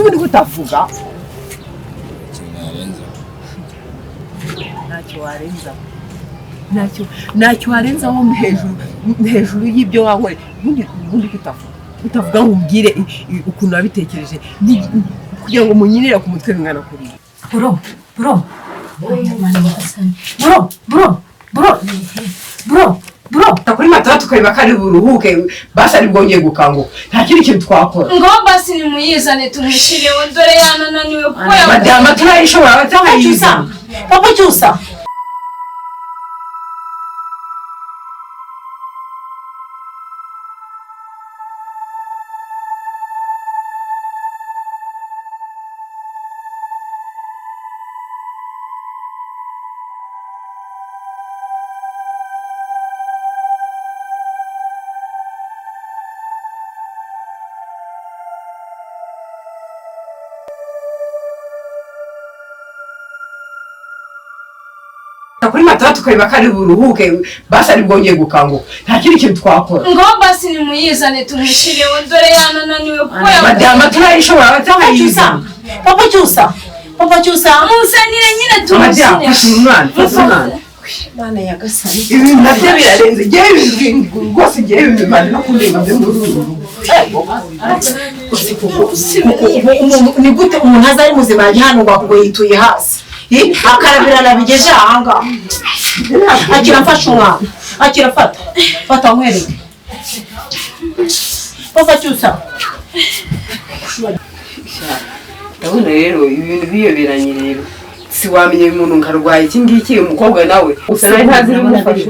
Ubundi kutavuga ntacyo warenzaho, ntacyo warenzaho hejuru y'ibyo wankoreye. Ubundi kutavuga ngo umbwire ukuntu wabitekereje kugira ngo munyinire ku mutwe bingana kuriya. Bro, bro, bro, bro, bro, bro, bro. Kuri matora tukareba ko ari buruhuke, basi ari bwongeye gukanguka, nta kindi kintu twakora. Ngo basi nimuyizane tumushyireho, dore yanananiwe kuko Madamu turayishobora batahayizana. Papa Cyusa. Kuri matora tukareba ko ari buruhuke, basi ari bwongeye gukanguka, nta kindi kintu twakora. Ngo basi nimuyizane tumushyireho, dore yanananiwe kuko Madamu turayishobora batahayizana. Papa Cyusa, Papa Cyusa. Muzanire nyine Madamu, tumushyire. fasha umwana, fasha umwana. Mana nyagasani. Ibintu nabyo birarenze, ngewe ibintu rwose, ngewe ibintu bimara no kundenga byo muri uru rugo. Ni gute umuntu aza ari muzima yajya hano ngo ngo yituye hasi, akarabirana bigeje ahangaha? Akira, mfasha umwana, akira, fata, fata nkwereke. Papa Cyusa. Ndabona rero ibintu biyoberanye rero, si wamenya umuntu nkarwaye iki ngiki, umukobwa nawe gusa nari ntazi n'umufasha.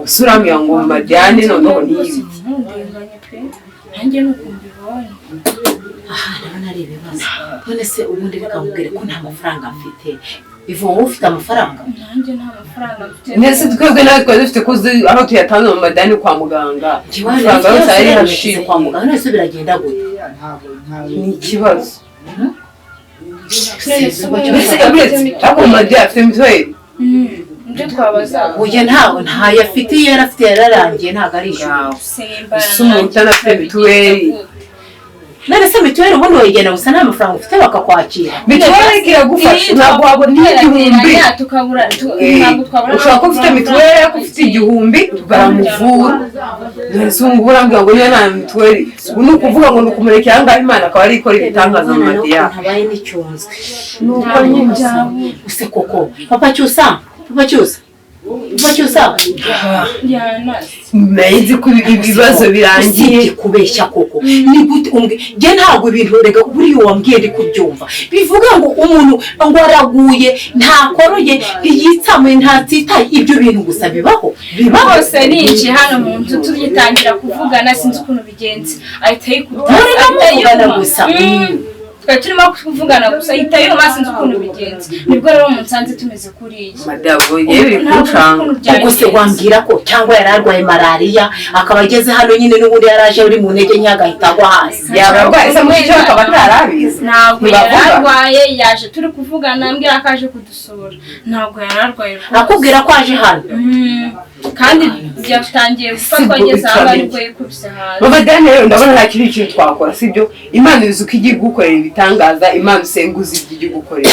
Gusa urambwira ngo majyane noneho ni ibiki? Nanjye nuko mbibonye. Aha ndabona ari ibibazo. None se ubundi reka nkubwire ko nta mafaranga mfite. Ivo, wowe ufite amafaranga? Nanjye nta mafaranga mfite. Mbese twebwe nawe twari dufite ko aho tuyatanze mu madani kwa muganga, amafaranga yose ari hashira kwa muganga. None se biragenda gute? Ni ikibazo. Mbese uretse ariko mu madani afite mituweli? Nibyo twabaza. Oya, ntawe, ntayo afite. Iyo yari afite yararangiye, ntabwo arishyura. Ese umuntu utanafite mituweli? None se mituweli ubundi wayigenda gusa nta mafaranga ufite bakakwakira? Mituweli iragufasha, ntabwo wabona igihumbi. Ushobora kuba ufite mituweli ariko ufite igihumbi baramuvura. None se ubu ngubu urambwira ngo niba nta mituweli, ubu ni ukuvuga ngo ni ukumurekera aha ngaha, Imana akaba ari ikora ibitangaza mu madiya. Ntabaye n'icyunzwe. Nuko nyine. Use koko, Papa Cyusa, Papa Cyusa, Papa Cyusa. Nari nzi ko ibibazo birangiye. Usibye kubeshya koko, ni gute umbwe njye ntabwo ibintu rega buriya wambwiye ndi kubyumva, bivuga ngo umuntu ngo araguye, ntakoroye, ntiyitsamuye, ntatsitaye, ibyo bintu gusa bibaho, bibaho? Bose ninjiye hano mu nzu tugitangira kuvugana, sinzi ukuntu bigenze ahita yikubita. Muri muvugana gusa? Twari turimo kuvugana gusa ahita yuma, sinzi ukuntu bigenze. Nibwo rero munsanze tumeze kuriya. Madamu, yewe biri kuncanga. Ubwo se wambwira ko cyangwa yari arwaye malariya, akaba ageze hano nyine n'ubundi yari aje uri mu ntege nke agahita agwa hasi? Yaba arwaye se mushiki we akaba atarabizi? Ntabwo yari Ntibavuga? arwaye, yaje turi kuvugana ambwira ko aje kudusura. Ntabwo yari arwaye rwose. Akubwira ko aje hano? Kandi yatangiye gufatwa ageze aho ngaho nibwo yikubise hasi. Mama Dani, rero ndabona nta kindi kintu twakora, sibyo? Imana izi uko igiye gukorera ibitangaza, Imana usenga uzi ibyo igiye gukorera.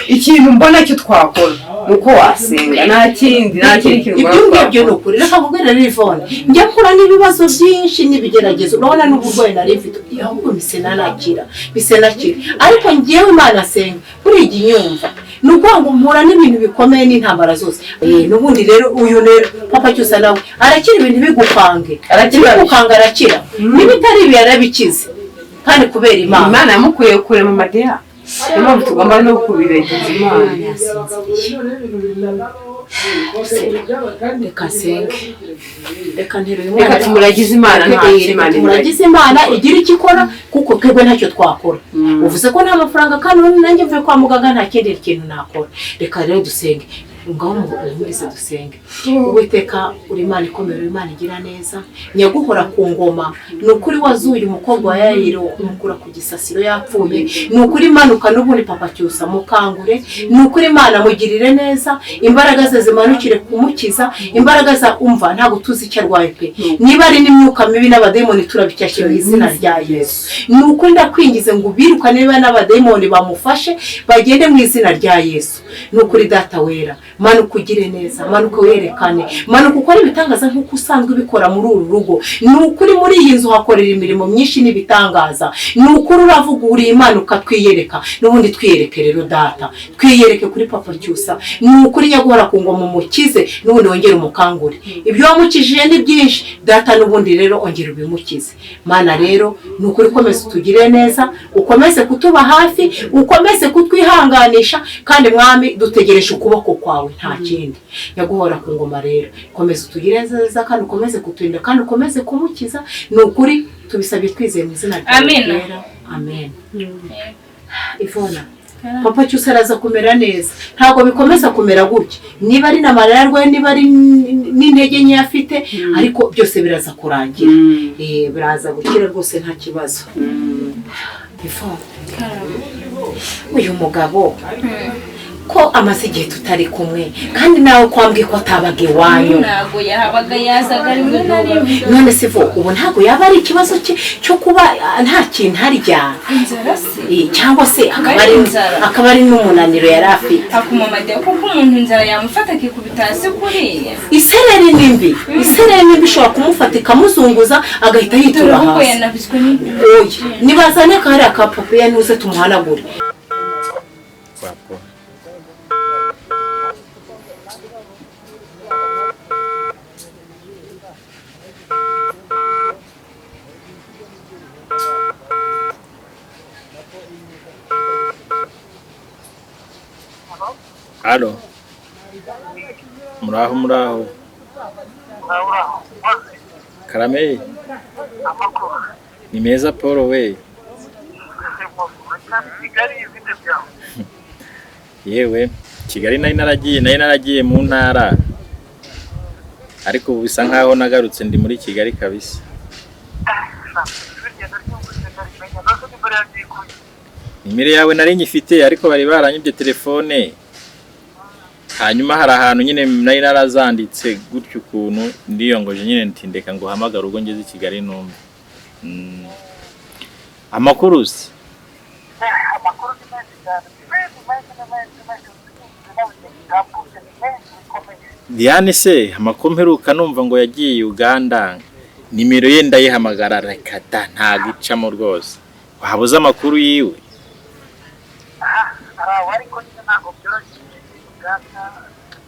Ikintu mbona cyo twakora ni uko wasenga, nta kindi, nta kindi kintu mbona Ibyo ngibyo ni twakora. ukuri. Reka nkubwire rero Ivone, njya mpura n'ibibazo byinshi n'ibigeragezo, urabona n'uburwayi nari mfite, ahubwo mise nanakira, mise nakira, ariko ngewe Imana asenga buriya ijya inyumva. Ni ukuvuga ngo mpura n'ibintu bikomeye n'intambara zose. N'ubundi rero uyu rero Papa Cyusa nawe arakira, ibintu bigukange. Arakira. Ibigukanga arakira, n'ibitari ibi yarabikize, kandi kubera Imana. Imana yamukuye kure mu madiya, niyo mpamvu tugomba no kubiragiza Imana. Reka nsenge, reka nterure Reka umwana. tumuragize Imana, nta Reka Imana. tumuragize Imana igira icyo ikora, kuko twebwe ntacyo twakora. Uvuze ko nta mafaranga, kandi ubundi nanjye mvuye kwa muganga, nta kindi kintu nakora. Reka rero dusenge. Ngaho muhumurize dusenge. Uwiteka uri Imana ikomeye, uri Imana igira neza, nyaguhora ku ngoma. Ni ukuri wazuye umukobwa wa Yayiro umukura ku gisasiro yapfuye. Ni ukuri imanuka n'ubundi Papa Cyusa mukangure. Ni ukuri Imana mugirire neza, imbaraga ze zimanukire kumukiza, imbaraga za umva ntabwo tuzi icyo arwaye pe. Niba ari n'imyuka mibi n'abademoni turabicyashye mu izina rya Yesu. Ni ukuri ndakwingize ngo ubirukane, niba n'abademoni bamufashe bagende mu izina rya Yesu. Ni ukuri Data wera, manuka ugire neza, manuka werekane, manuka ukore ibitangaza nk'uko usanzwe ubikora muri uru rugo. Ni ukuri muri iyi nzu hakorera imirimo myinshi n'ibitangaza. Ni ukuri uravuga uri Imana ukatwiyereka, n'ubundi twiyereke rero Data, twiyereke kuri Papa Cyusa. Ni ukuri nyaguhora ku ngoma umukize, n'ubundi wongere umukangure. Ibyo wamukijije ni byinshi Data, n'ubundi rero ongera ubimukize. Mana rero ni ukuri ukomeze utugire neza, ukomeze kutuba hafi, ukomeze kutwihanganisha, kandi Mwami dutegereje ukuboko kwawe nta kindi. Nyaguhora ku ngoma rero komeza utugire neza, kandi ukomeze kuturinda, kandi ukomeze kumukiza. Ni ukuri tubisabye twizeye mu izina ryawe ryera, amen. Ivona, Papa Cyusa araza kumera neza, ntabwo bikomeza kumera gutya. Niba ari na malariya arwaye, niba ari n'intege nke afite, ariko byose biraza kurangira, biraza gukira rwose nta kibazo. Ivona, uyu mugabo ko amaze igihe tutari kumwe, kandi nawe kwambwiye ko atabaga iwanyu. Ntabwo yahabaga, yazaga rimwe na rimwe. None se vo ubu ntabwo yaba ari ikibazo cye cyo kuba nta kintu arya? Inzara se? Cyangwa se akaba ari n'umunaniro yari afite. Akumamade kuko umuntu inzara yamufata akikubita hasi kuriya. Isereri ni mbi, isereri ni mbi, ishobora kumufata ikamuzunguza agahita yitura hasi. Oya, nibazane kariya ka papiye nuze tumuhanagure. Halo. Muraho muraho. Karame. Ni meza Paul we. Yewe, Kigali nari naragiye mu ntara. Ariko ubu bisa nkaho nagarutse ndi muri Kigali kabisa. Nimero yawe nari nyifite ariko bari baranyibye telefone. Hanyuma hari ahantu nyine nari narazanditse gutyo ukuntu ndiyongoje nyine ntindeka ngo hamagara ubwo ngeze i Kigali numve. Amakuru se? Amakuru ni menshi cyane. Diane se amakuru mperuka numva ngo yagiye Uganda, nimero ye ndayihamagara reka da ntago icamo rwose. Wabuze amakuru yiwe? Ariko nyine ntabwo byoroshye. Uganda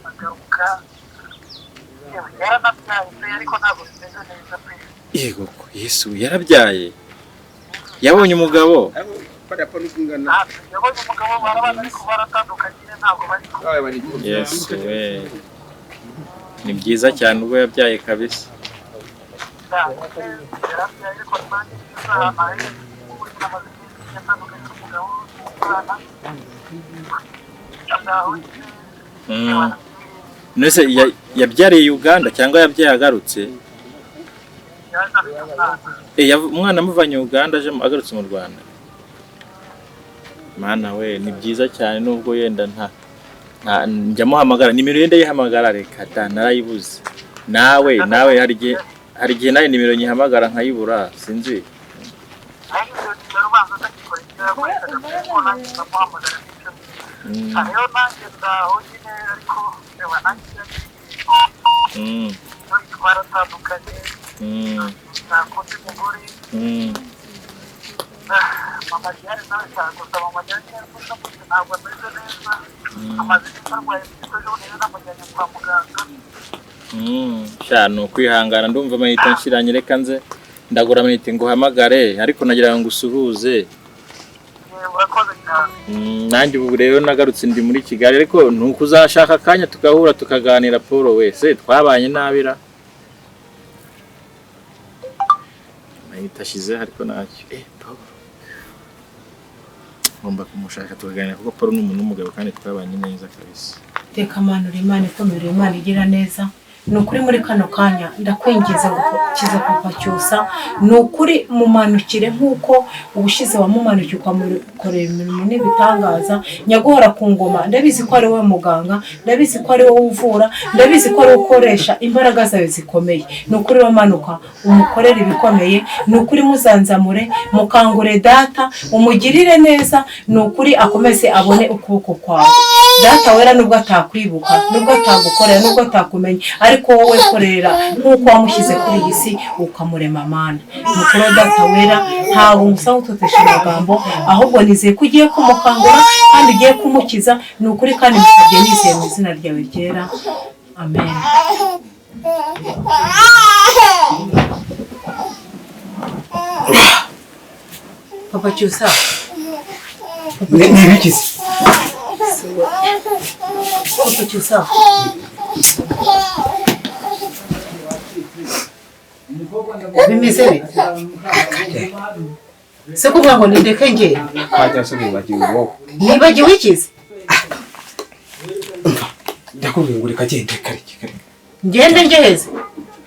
agaruka yaranabyaye pe, ariko ntabwo bimeze neza pe. Yego ko Yesu yarabyaye, yabonye umugabo. Yabonye umugabo barabana ariko baratandukanye ntabwo bari kumwe. Yesu we, ni byiza cyane ubwo yabyaye kabisa. Yarabyaye ariko nanjye yatandukanye n'umugabo n'umwana. Nese yabyariye Uganda cyangwa yabyaye agarutse? Umwana amuvanye Uganda aje agarutse mu Rwanda. Mana we, ni byiza cyane nubwo yenda nta njya muhamagara nimero yenda yihamagara reka da narayibuze. Nawe hari igihe nawe nimero nyihamagara nkayibura sinzi. Ni ukwihangana ndumva amayinite nshiranye, reka nze ndagura amayinite nguhamagare, ariko nagira ngo usuhuze. Nanjye ubu rero nagarutse ndi muri Kigali, ariko nuko uzashaka akanya tugahura tukaganira Paul wese twabanye nabira. Amayinite ashize ariko ntacyo. Paul ngomba kumushaka tukaganira kuko Paul ni umuntu w'umugabo kandi twabanye neza kabisa. Teka Mana, uri Imana ikomeye, uri Imana igira neza. Ni ukuri muri kano kanya ndakwinginze ngo ukize Papa Cyusa. Ni ukuri mumanukire nk'uko ubushize wamumanukiye ukamukorera imirimo n'ibitangaza. Nyaguhora ku ngoma, ndabizi ko ari wowe muganga, ndabizi ko ari wowe uvura, ndabizi ko ari wowe ukoresha imbaraga zawe zikomeye. Ni ukuri wamanuka umukorere ibikomeye. Ni ukuri muzanzamure, mukangure data, umugirire neza. Ni ukuri akomeze abone ukuboko kwawe, Data wera. Nubwo atakwibuka, nubwo atagukorera, nubwo atakumenya, ariko wowe korera nk'uko wamushyize kuri iyi si ukamurema. Mana, ni ukuri Data wera, ntabwo ngusaba gutotesha amagambo, ahubwo nizeye ko ugiye kumukangura kandi ugiye kumukiza. Ni ukuri kandi mbisabye nizeye mu izina ryawe ryera, amen. Papa Cyusa. Ni ibiki se? Papa Cyusa, bimeze bite se kuvuga ngo nindeke ngende? Twajya se wibagiwe wowe? Nibagiwe ikize? Ndakubwiye ngo reka gende, kare kare. Ngende ngeheze?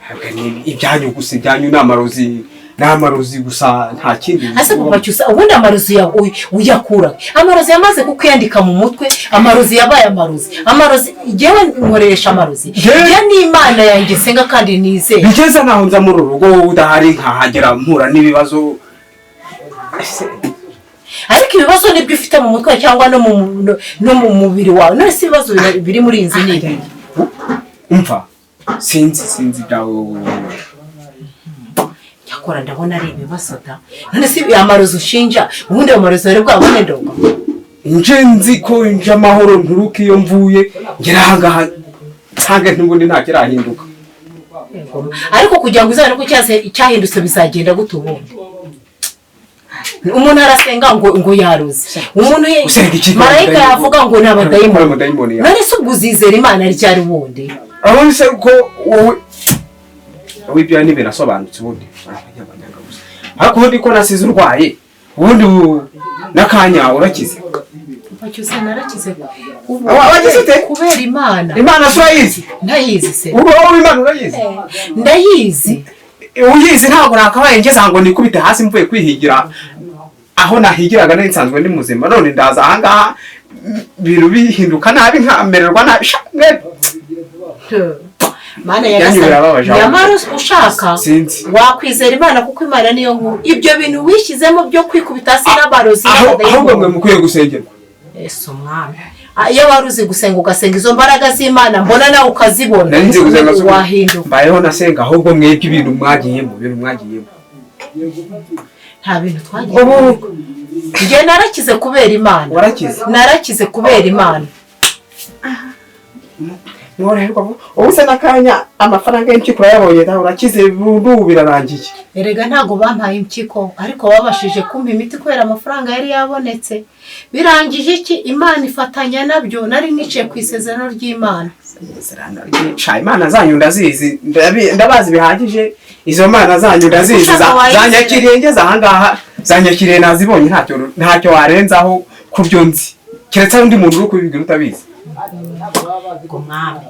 Ntabwo ni ibyanyu gusa, ibyanyu ni amarozi, ni amarozi gusa, nta kindi. Ase Papa Cyusa, ubundi amarozi ya uyakura? Amarozi yamaze kukwiyandika mu mutwe, amarozi yabaye amarozi, amarozi. Njyewe nkoresha amarozi? Njye n'Imana yanjye nsenga kandi nizeye. Bigeze naho nza muri uru rugo wowe udahari, nkahagera mpura n'ibibazo. Ese, Ariko ibibazo nibyo ufite mu mutwe cyangwa no mu mubiri wawe? None se ibibazo biri muri iyi nzu ni ibi? Umva, sinzi ibyawe wowe. Cyakora ndabona ari ibibazo da. None se amarozi ushinja, ubundi ayo marozi wari bwabone ndoga? Nje nzi ko nje amahoro nturuka iyo mvuye, ngera ahangaha nsange n'ubundi nta kirahinduka. Ariko kugira ngo uzabone ko cyahindutse bizagenda gute? Ubundi umuntu arasenga ngo yaruze umuntu Usenga iki? Marayika yavuga ngo ni abadayimoni. Abadayimoni yawe. None se ubwo uzizera Imana ryari wundi? Aho se ko wowe ibyawe ntibirasobanutse, ubundi abanyabanyanga gusa. Ariko ubundi ko nasize urwaye, ubundi n'akanya urakize. Papa Cyusa, narakize ubu. Wagize ute? Kubera Imana. Imana se urayizi? Ntayizi se? Ubu wowe Imana urayizi? Ndayizi. Uyizi ntabwo nakabaye ngeze ngo nikubite hasi mvuye kwihigira aho nahigiraga nari nsanzwe ndi muzima, none ndaza ahangaha ibintu bihinduka nabi, nkamererwa nabi. Sha, mwe- Mana Ibyanyu yagasani. birababaje ahubwo. Nyamara ushaka Sinzi. wakwizera Imana, kuko Imana niyo nkuru. Ibyo bintu wishyizemo byo kwikubita hasi n'abarozi Ahubwo mwe n'abadayimoni. mukwiye gusengerwa. Yesu umwami. Iyo wari uzi gusenga, ugasenga izo mbaraga z'Imana mbona nawe ukazibona, Nari nzi gusenga se? wahinduka. Mbayeho nasenga, ahubwo mwebwe ibintu mwagiyemo, ibintu mwagiyemo. Nta bintu twagiye. Ubu Njye narakize kubera Imana. Warakize? Narakize kubera Imana. Mworoherwa ubu se n'akanya amafaranga y'impyiko urayabonye nawe, urakize burundu, birarangiye. Erega ntabwo bampaye impyiko, ariko babashije kumpa imiti kubera amafaranga yari yabonetse. Birangije iki? Imana ifatanya nabyo, nari niciye ku isezerano ry'Imana. Isezerano ryica. Imana zanyu ndazizi, ndabazi bihagije. Izo mana zanyu ndazizi. Ushaka wayizera. Zanyakiriye ngeze ahangaha, zanyakiriye nazibonye, ntacyo warenzaho ku byo nzi, keretse undi muntu uri kubibwira utabizi. Ubwo mwami,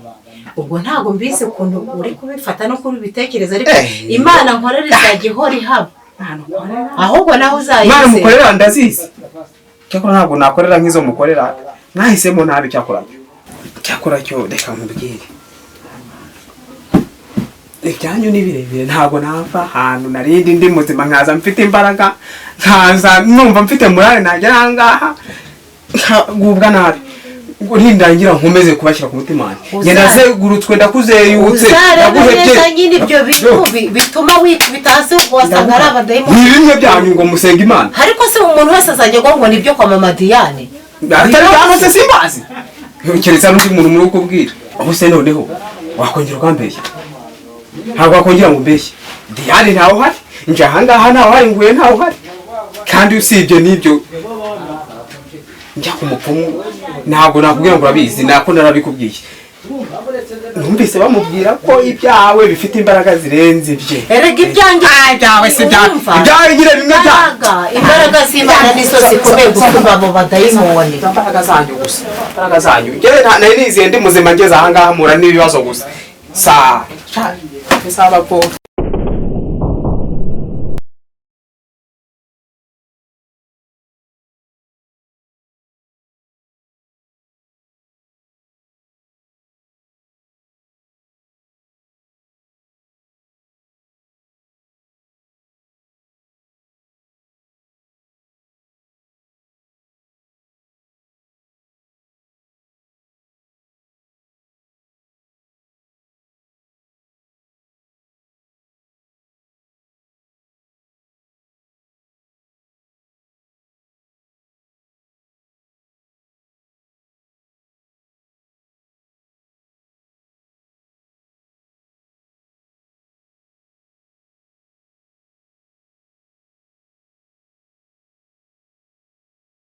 ubwo ntabwo mbizi ukuntu uri kubifata no kubitekereza, ariko Eh. Imana nkorera izajya ihora ihaba, ahubwo nawe Imana uzayizera. mukorera ndazizi, cyakora ntabwo nakorera nk'izo mukorera. Mwahisemo nabi. Cyakora cyo reka nkubwire, ibyanyu ni birebire. Ntabwo nava ahantu narindi ndi muzima, nkaza mfite imbaraga, nkaza numva mfite morale, nagera ahangaha nkagubwa nabi, ngo nindangira nkomeze kubashyira ku mutima wanjye. Ngenda zegurutswe, ndakuzeyutse. Uzarebe Ndaguhebye. neza nyine ibyo bintu bituma wikubita hasi, ubwo wasanga ari abadayimoni. Ni bimwe byanyu ngo musenga Imana. Ariko se umuntu wese azajya avuga ngo ni ibyo kwa Mama Diane? Atari hano se simbazi, keretse n'undi muntu muri kubwira. Aho se noneho wakongera ukambeshya? Ntabwo wakongera ngo umbeshye. Diane ntawe uhari, nje ahangaha ntawe uhari, nguye ntawe uhari. Kandi usibye n'ibyo, njya ku mupfumu, ntabwo nakubwira ngo urabizi, nako narabikubwiye. Numvise bamubwira ko ibyawe bifite imbaraga zirenze ibye. Erega ibyanjye Ibyawe si ibyawe. Urumva? Ibyawe nyine bimwe bya Imbaraga, imbaraga z'Imana nizo zikomeye gusumba abo badayimoni. Imbaraga zanyu gusa, imbaraga zanyu. Njyewe nari nizeye ndi muzima, ngeze ahangaha mpura n'ibibazo gusa. Saa saba ko